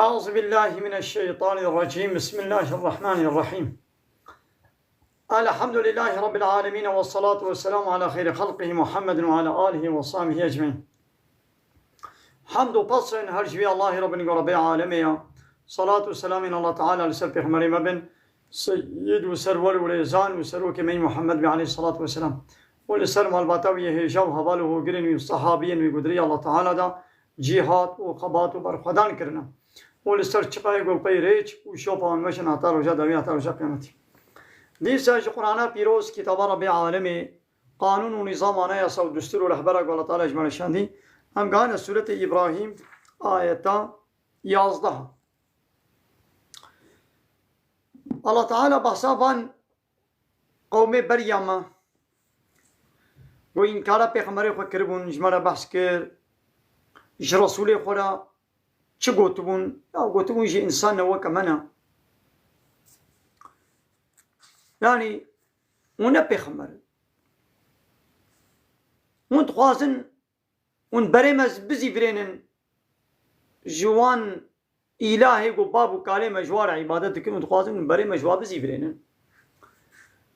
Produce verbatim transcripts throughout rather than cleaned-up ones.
أعوذ بالله من الشيطان الرجيم. بسم الله الرحمن الرحيم. الحمد لله رب العالمين، والصلاة والسلام على خير خلقه محمد وعلى آله وصحبه أجمعين. Hamd û pesrên her ji vî Allahî Rabbin ku Rabbê alemê ya. Salat û selamên Allah Teala li ser Pêxemberê me bin, Seyyid û Serwer û Rêzan û Serokê me yî Muhammed bî aleyhissalatu vesselam. Û li ser malbata wî yê hêja û heval û hogirên wî û sehabiyên wî ku di rêya Allah Teala de cîhad û xebat û berxwedan kirine. Û li ser çiqayê ku pey rêç û şopa wan meşin heta roja dawî, heta roja qiyametî. Dîsa ji Qur'ana pîroz, kitaba Rabbê alemê, qanûn û nîzam, anayasa û destûr û rehbera ku Allah Teala ji me re şandî, em gihane sûretê Îbrahîm, ayeta yazdeh. Allah Teala behsa van qewmê beriya me, ku înkara pêxemberê xwe kiribûn, ji me re behs kir, ji Resûlê xwe re çi gotibûn? Ya gotibûn, jî însan ne weke me ne. Yanî hûn ne pêxember in. Hûn dixwazin hûn berê me bizîvirênin ji wan îlahê ku bab û kalê me ji wa re îbadet dikin û dixwazin hûn berê me ji wa bizîvirênin.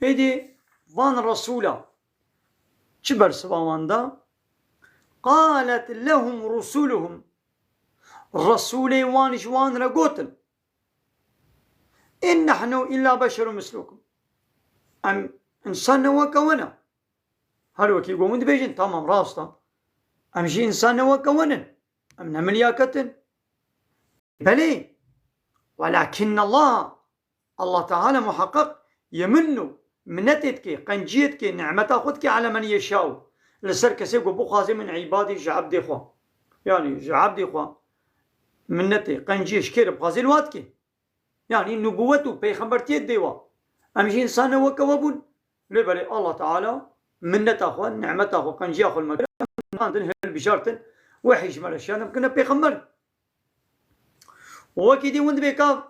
Êdî van resûla çi bersiva wan da? Qalet lehum rusuluhum. Resûlê wan ji wan re gotin, in nehnu illa beşerun mislukum. Em însan ne weke we ne. Her wekî ku hûn dibêjin, tamam, rast e. Em jî însan ne weke we ne. Em ne milyaket in. Belê. Welakinne Allah, Allah Teala muheqeq yeminnu, minnetê dike, qenciyê dike, nimeta xwe dike, ele men yeşaû, li ser kesê ku bixwaze min îbadê ji ebdê xwe. Yanî ji ebdê xwe minnetê, qenciyê ji kê re bixwaze li wa dike. Yanî nubûwet û pêxembertiyê dê wa. Em jî însan ne weke we bûn. Lê belê Allah Teala minneta xwe, nimeta xwe, qenciya xwe li me kir. Em nandin, hilbijartin, wehî ji me re şiyandin, bikine pêxember. Wekî dî hûn dibê ka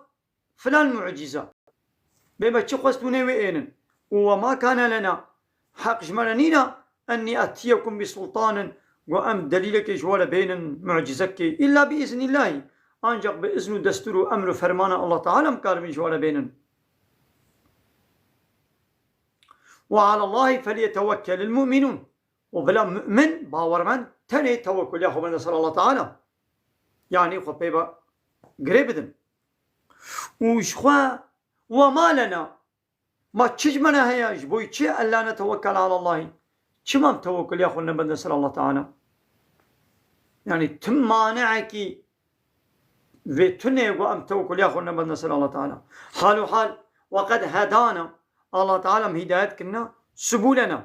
filan mucîze. Bê me çi xwest hûnê wê ênin. Û we ma kane lena, heq ji me re nîne, en nî etiyekum bi sultanin, ku em delîlekê ji we re bênin, mucîzekê, îlla bi îznîllahî, ancak bi izn û destûr û emr û fermana Allah Teala em karibin ji we re bênin. Ve alallahî felyetewekkelil mu'minûn. Û bila mu'min, bawermend, tenê tewekkuliya xwe bide ser Allah Teala. Yanî xwe pê ve girê bidin. Û ji xwe, we ma lena, ma çi ji me re heye, ji bo çi ella netewekkel alallahî? Çima em tewekkuliya xwe nebinde ser Allah Teala? Yanî tim maneekî vê tune ku em tewekkuliya xwe nebinde ser Allah Teala. Hal û hal, we qed hedana, Allah Teala em hidayet kirine, subûlena.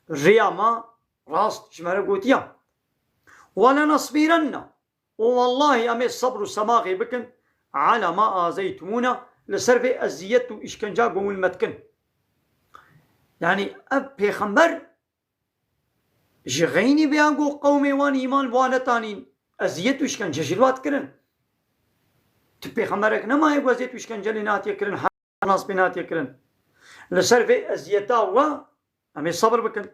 Rêya me rast ji me re gotiya. Ve lenesbîrenne. Û wellahî em ê sebr û semaxê bikin, ala ma azeytumûna, li ser vê eziyet û îşkenca ku hûn me dikin. Yanî ev pêxember ji xeynî vêya ku qewmê wan îman bi wan netanîn, eziyet û îşkence ji li wa dikirin. Tu pêxemberek nemaye ku eziyet û îşkence lê nehatiye kirin, nas pê nehatiye kirin. Li ser vê eziyeta we em ê sebr bikin.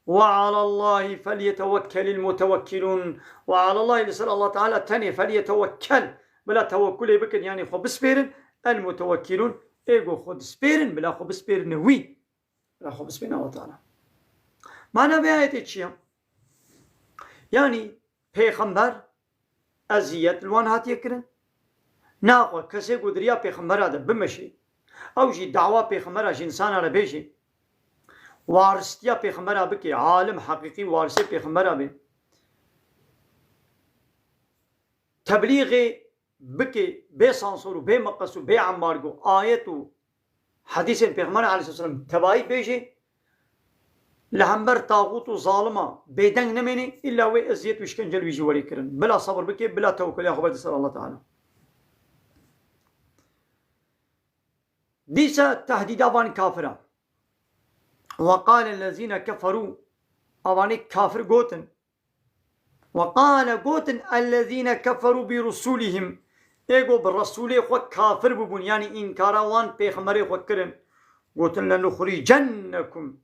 Ve alallahî felyetewekkelil mutewekkilûn. Ve alallahî, li ser Allah Teala tenê, felyetewekkel, bila tewekkulê bikin, yanî xwe bispêrin, el mutewekkilûn, ê ku xwe dispêrin, bila xwe bispêrine wî. Bila xwe bispêrine Allah Teala. Mana vê ayetê çi ye? Yanî pêxember eziyet li wan hatiye kirin. Naxwe kesê ku di riya pêxembera de bimeşê, ew jî dawa pêxembera ji însana re bêjê, waristiya pêxembera bike, alim heqîqî warisê pêxembera be, teblîxê bike bê sansor û bê meqes û bê embargo, ayet û hedîsên Pêxember aleyhisselam tebayî bêjê, li hember taxût û zalima bêdeng nemênê, îlla wê eziyet û îşkence li wî jî werê kirin. Bila sebir bike, bila tewekkuliya xwe bide ser Allah Teala. Dîsa tehdîda van kafira. Ve qale lezîne keferû, avanê kafir gotin, Ve qale, gotin, ellezîne keferû bi rusûlihim, ê ku bi resûlê xwe kafir bûbûn, yanî înkara wan pêxemberê xwe kirin, gotin, lenuxricennekum,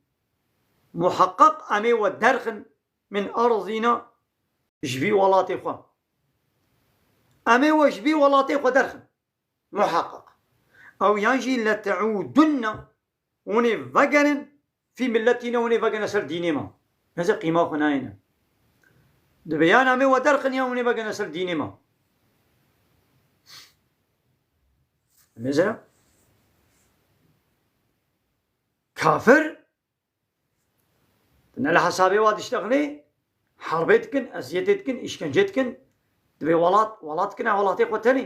muheqeq em ê we derxin, min erdîna, ji vî welatê xwe. Em ê we ji vî welatê xwe derxin. Muheqeq. Ew yan jî leteûdunne, hûn ê vegerin, fî milletîne, hûn ê vegerin ser dînê me. Heze qîma xwe nayêne. Dibe yan em ê we derxin yan hûn ê vegerin ser dînê me. Mesela, kafir, ne li hesabê wa diştexilê, herbê dikin, eziyetê dikin, îşkence dikin, divê welat, welat dikin, ew welatê xwe tenê.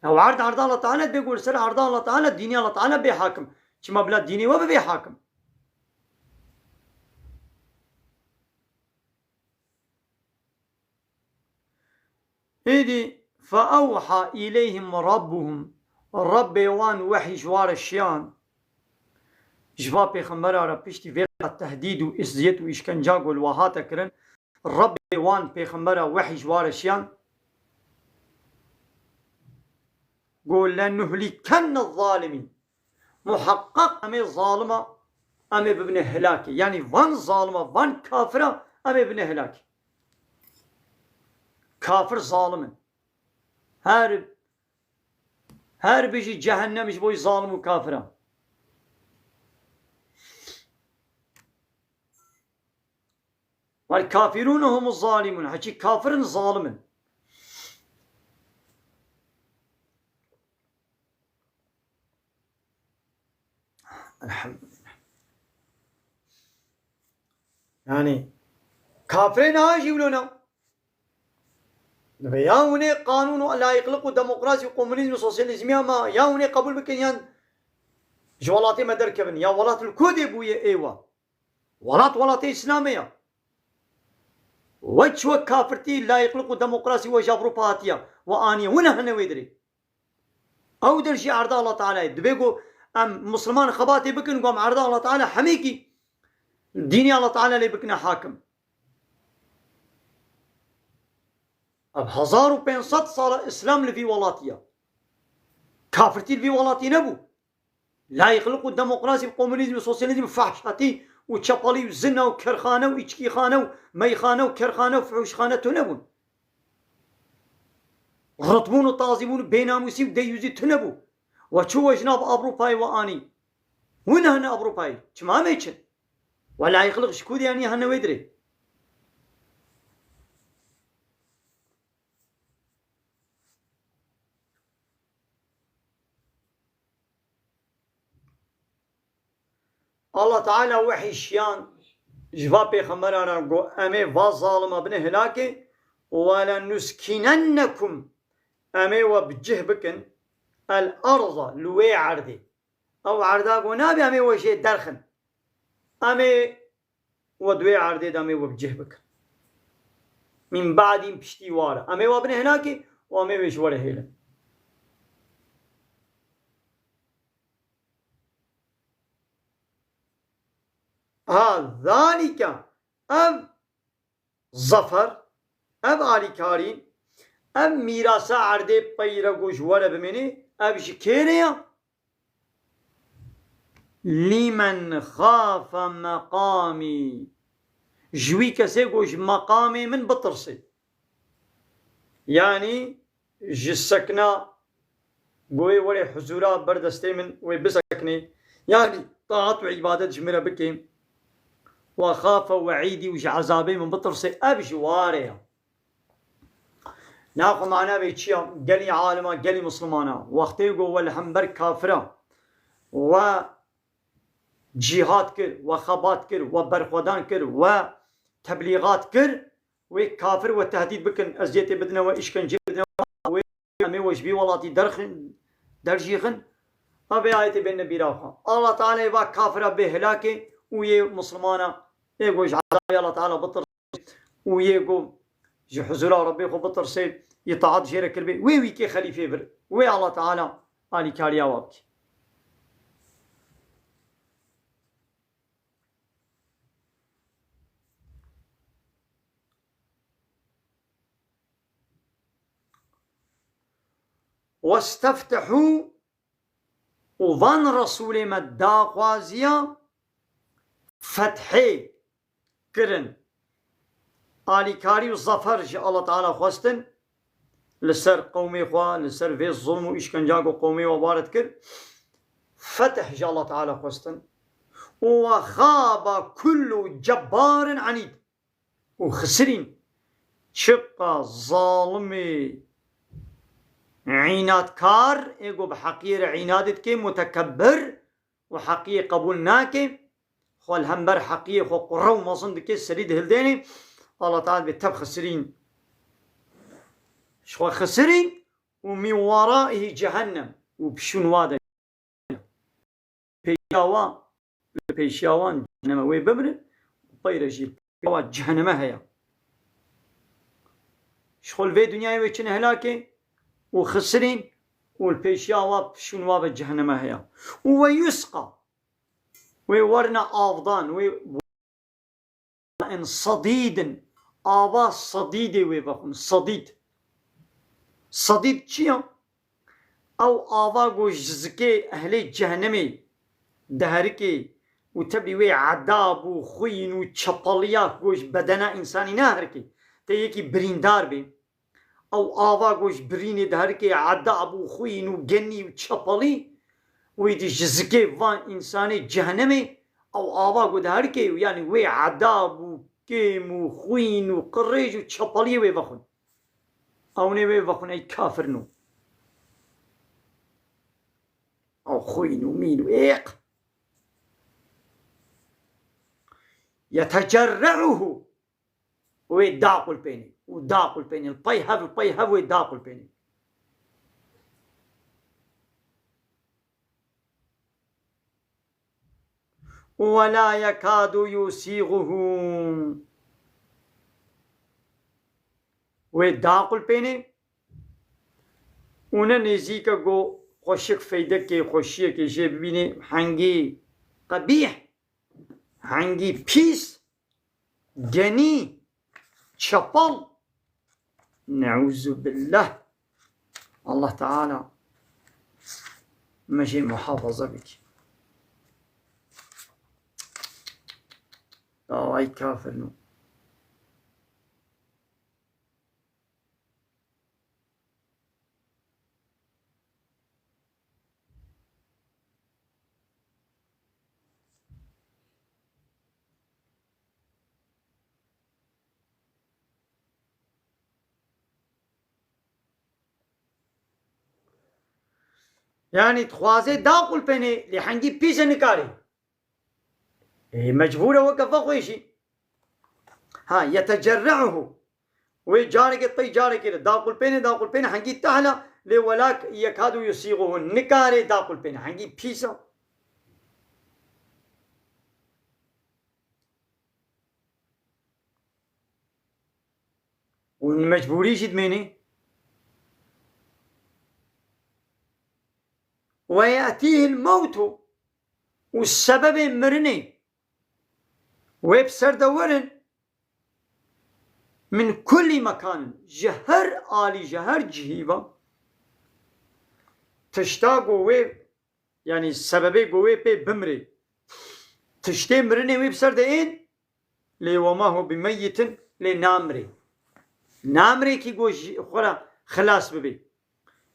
Ew erd, erda Allah Teala, divê ku li ser erda Allah Teala, dînê Allah Teala bê hakim. Çima bila dînê we bibe hakim? Êdî, "Fe ewha îleyhim rabbuhum", Rabbê wan wehî ji wa re şiyan. Ji va pêxembera re piştî vê qat tehdîd û îziyet û îşkenca ku li wa hate kirin, Rabbê wan pêxembera wehî ji wa re şiyan. Got, "Lenuhlikenne zalimîn." Muheqqeq em ê zalima, em ê bibine hilakê. Yanî van zalima, van kafira em ê bibine hilakê. Kafir zalim in. Her, her bijî cehennem ji bo zalim û kafira. Vel kafirûne humu zalimûn. Heçî kafir in, zalim in. Elhamdülillah. Yani, kafirê niha jî wilo ne. Ve ya hûn ê qanûn û layîqlik û demokrasî û komunîzm û sosyalîzmî ama ya hûn ê qebûl bikin yan ji welatê me derkevin. Ya welat li ku dê bûye êwa? Welat welatê Îslamê ya. Weç wek kafirtî, layîqlik û demokrasî we ji Ewropa hatiye, we aniye. Wina hene wê dirê. Ew der jî erda Allah Teala'yê. Dibe ku em Musliman xebatê bikin, ku em erda Allah Teala hemêkî dînê Allah Teala lê bikine hakim. Ev hezar û pênc sed sala Îslam li vî welatî ya. Kafirtî li vî welatî nebû. Layîqlik û demokrasî, komunîzm û sosyalîzm, fahşatî û çepalî û zina û kerxane û îçkîxane û meyxane û kerxane û fuhuşxane tune bûn. Ritbûn û tazîbûn û bênamûsî û deyûzî tune bû. We çû we ji nav Ewropayê we anî. Wina hene Ewropayê. Çima em ê çin? We layîqlik ji ku dê anî hene wê dirê. Allah Teala wehî şiyan ji va pêxembera re got, "Em ê va zalima bine hilakê, we le nuskînennekum, em ê we bi cih bikin, el arza, li wê erdê." Ew erda got, "Nabe em ê we jê derxin. Em ê we di wê erdê de em ê we bi cih bikin. Min ba'dî, piştî wa re. Em ê we bine hilakê û em ê wê ji we re hêlin." Ha, zalike, ev zafer, ev alîkarî, ev mîrasa erdê pey re ku ji we re bimînî, ev ji kê re ye? Lîmen xafe meqamî. Ji wî kesê ku ji meqamê min bitirsê. Yanî ji sekna goyê were huzura ber destê min wê biseknê. Yanî taat û îbadet ji min re bikê. Wa xafe weîdî û ji ezabê min bitirsê. Ev ji ware ye. Naxwe mana vê çi ya? Gelî alima, gelî Muslimana. Wextê ku we li hember kafira we cîhad kir, we xebat kir, we berxwedan kir, we teblîxat kir, wê kafir we tehdîd bikin, eziyetê bidine we, îşkencê bidine we, wê em ê we ji vî welatî derxin, derjîxin. Ev ê ayetê bêne bîra xwe. Allah Teala ê va kafira bê hilakê û yê Muslimana ê ku ji ezabê Allah Teala bitir û yê ku ji huzura Rabbê xwe bitirsê, îtaat jê re kiribê, wê wî kê xelîfê vir. Wê Allah Teala alîkariya wa bike. Westeftihû û van Resûlê me daxwaziya fethê kirin. Alîkarî û zafer ji Allah Teala xwestin. li ser qewmê xwe, li ser vê zulm û îşkenca ku qewmê we warid kir, fetih ji Allah Teala xwestin. Û we xaba kullu cebbarin anîd. Û xisirîn çiqa zalimê înatkar ê ku bi heqiyê re înadê dike, mutekebbir û heqiyê qebûl nake, xwe li hember heqiyê xwe qure û mezin dike, serî dihildêne, Allah Teala dibê tev xisirîn. Ji xwe xisirîn û min weraihî cehennem û pişûn wa de. Pêşiya wan, li pêşiya wan cehenneme wê bimirin, pey re jî pêşiya wan cehenneme heye. Ji xwe li vê dinyayê wê çine helakê û xisirîn û li pêşiya wa pişûn wa ve cehenneme heye. Û we yusqa, wê werine avdan, wê in sadîdin, ava sadîdê wê vexwin, sadîd. Sadîd çi ya? Ew ava ku ji zikê ehlê cehennemê diherikê û tevlî wê edab û xwîn û çepeliya ku ji bedena însanî naherikê, tê yekî birîndar bê. Ew ava ku ji birînê diherikê edab û xwîn û genî û çepelî, wî dî ji zikê van însanê cehennemê, ew ava ku diherikê, yanî wê edab û kêm û xwîn û qirêj û çepeliyê wê vexwin. Ewnê wê vexwin ey kafirno. Ew xwîn û mîn û êq. Yetecerre'uhu. Wê daqulpênê. Û daqulpênê. Li pey hev, li pey hev wê daqulpênê. Ve la yekadu yusîguhu. Wê daqulpênê. Û ne nêzîke ku xweşik feydekê, xweşiyekê jê bibînê, hengî qebîh, hengî pîs, genî, çepel. Neûzubilleh. Allah Teala me jê muhafaza bike. Dawayî kafir no. Yanî dixwaze daqulpênê, lê hengî pîse nikare. Ê, mecbûr e weke vexwêşî. Ha, yetecerre'uhu. Wê carekê pey carekê li daqulpênê, daqulpênê hengî tehla, lê welak yekadu yusîguhu, nikare daqulpênê, hengî pîs e. Û mecbûrî jî dimênê. Ve ye'tîhil mewtu, û sebebê mirinê wê bi ser de werin, min kullî mekanin, ji her alî, ji her cihî ve, tişta ku wê, yanî sebebê ku wê pê bimrê, tiştê mirinê wê bi ser de ên, lê wema hu bimeyyitin, lê namirê. Namirê kî ku ji xwe re xilas bibê.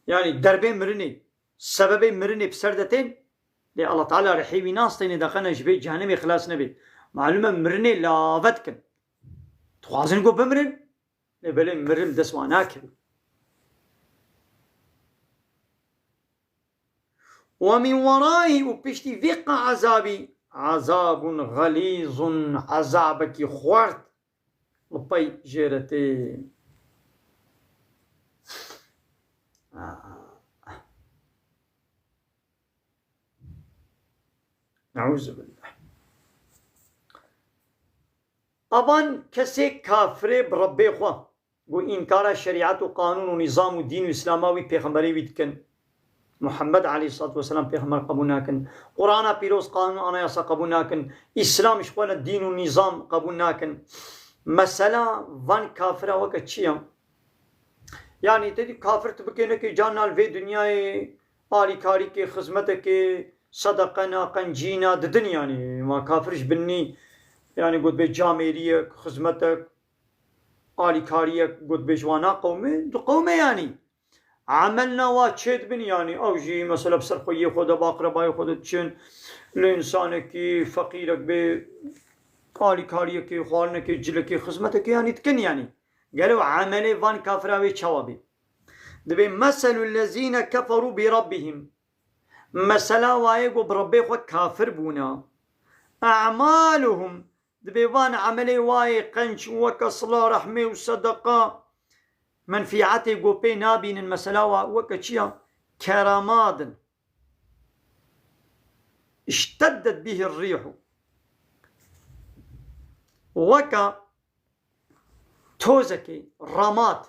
Yanî derbê mirinê, sebebê mirinê bi ser de tên, lê Allah Teala rihê wî nastêne, daqene ji vê cehennemê xilas nebê. Malum e mirinê lave dikin. Dixwazin ku bimirin, lê belê mirin dest wan nakeve. Ve min weraî, û piştî vê qe ezabî, ezabun xelîzun, ezabekî xwert li pey jê re tê. Neûzubillah. Avan kesê kafirê bi Rebbê xwe, ku înkara şerîet û qanûn û nîzam û dîn û îslama wî pêxemberê wî dikin. Muhammed aleyhissalatu vesselam pêxember qebûl nakin. Qur'ana pîroz qanûn anayasa qebûl nakin. Îslam ji xwe ne dîn û nîzam qebûl nakin. Mesela van kafira weke çi ye? Yanî te dî kafir tu bikê nekê carna li vê dinyayê alîkarîkê, xizmetekê, sedeqena, qencîna didin yanî. Ma kafir ji binî yanî got bê camêriyek, xizmetek, alîkariyek got bêj wana qewmê, du qewmê yanî. Emelna wa çêdibin, yanî ew jî mesela bi ser xweyê xwe de, bi aqrebayê xwe de diçin, li însanekî feqîrek bê, alîkariyekê, xwarinekê, cilekê, xizmetekê yanî dikin yanî. Gelo emelê van kafira wê çawa bê? Dibê, "Meselul lezîne keferû bi rabbihim." Mesela wayê ku bi Rebbê xwe kafir bûne. A'maluhum, dibê van emelê wayê qenc weke sila, rehmê û sedeqa, menfîetê ku pê nabînin, mesela wa weke çi ya? Keramadin. İşteddet bihi rîhu. Weke tozekê, ramad,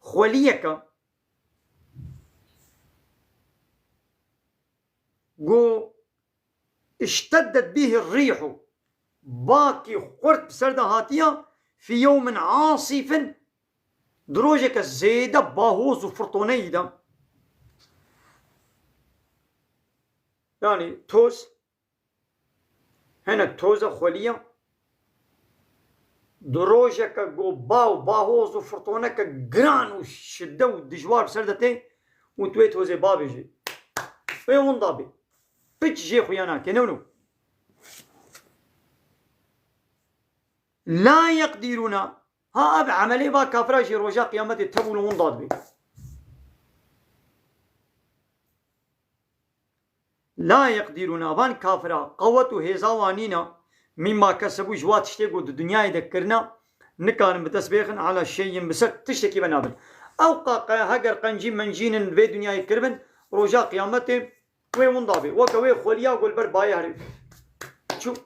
xweliyeke ku işteddet bihi rîhu, bakî xurt bi ser de hatiya, fî yewmin asîfin, di rojeke zêde bahoz û firtoneyî de. Yanî toz, hinek toza xweliya, di rojeke ku ba û bahoz û firtoneke giran û şide û dijwar bi ser de tê û tu wê tozê babêjî. Wê winda bê. Piç jê xuya nake, ne wilo? La yeqdîrûna. Ha ev emelê va kafira jî roja qiyametê tevû li winda dibê. La yeqdîrûn, avan kafira qewet û hêza wan nîne, mîma kesebû ji wa tiştê ku di dinyayê de kirine, nikarin bi dest bêxin, ala şeyin bi ser tiştekî ve nabin. Ew qaqe heger qencî mencînin vê dinyayê kiribin, roja qiyametê wê winda bê. Weke wê xweliya ku li ber bayê herê çû.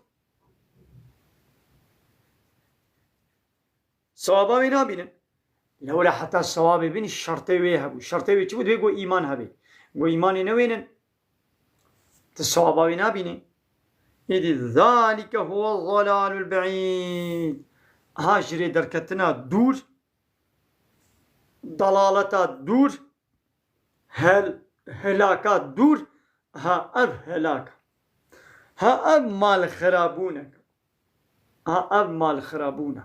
Sewaba wê nabînin. Lewra heta sewabê bînin şertê wê hebû. Şertê wê çi bû? Divê ku îman hebê. Ku îmanê newênin, tu sewaba wê nabînî. Îdî zalike huwe zelalul be'îd. Ha ji rê derketina dûr, dalaleta dûr, hel-, helaka dûr, ha ev helak. Ha ev mal xirabûnek. Ha ev mal xirabûne.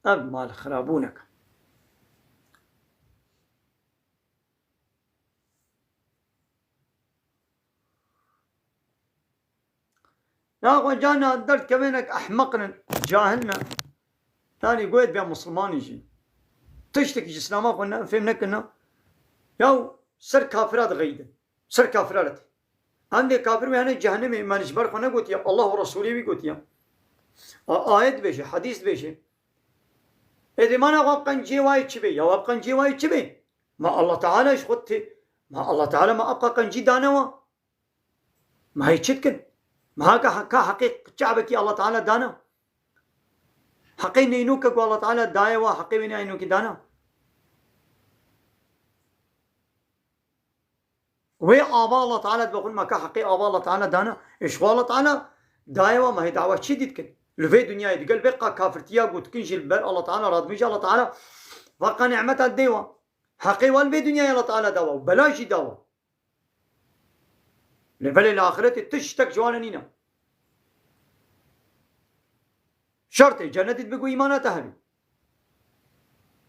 Ev mal xirabûnek. Ya xwe carna derdkevênek ehmeq in, cahil ne. Yanî goyê dibe Mislimanî jî. Tiştekî ji Îslama xwe ne, fêm nekirine. Ya ser kafira dixeyidin. Ser kafira re tê. Em dê kafir wê hene cehennemê, me ji ber xwe negotiye. Allah û Resûlê wî gotiye. A, ayet dibêje, hadîs dibêje. Ê dê mana xwe qencê wayê çi bê? Ya we qencê wayê çi bê? Ma Allah Teala ji xwe tê. Ma Allah Teala ma aqqa qencî dane wa? Ma hê çi dikin? Ma haka, ka heqê çavekî Allah Teala dana? Heqê neynoke ku Allah Teala daye wa, heqê wê neynoke dana? Wê ava Allah Teala dibe xwe, ma ka heqê ava Allah Teala dana? Ê ji xwe Allah Teala daye wa, ma hê dawa çi dî dikin? Li vê dinyayê digel vê qa kafirtiya ku dikin jî li ber Allah Teala radibin jî Allah Teala va qa nimeta dê wa. Heqê wa li vê dinyayê Allah Teala dawa û bela jî dawa. Lê belê li axiretê tiştek ji wan re nîne. Şertê cennetê dibe ku îmana te hebe.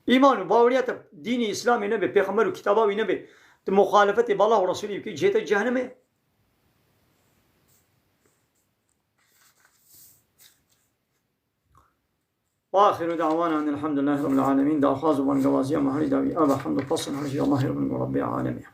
Îman û baweriya te dînê Îslamê nebe, pêxember û kitaba wî nebe, tu muxalefetê bi Allah û Resûlê bikî, cihê te cehennemê. Wa axiru da'wana enil hamdülillahi rabbil alemin. Daxwaz û bangewaziya me herî dawî. Eva hamd û pes û her jî Allahê Rabbin û Rabbê alemê.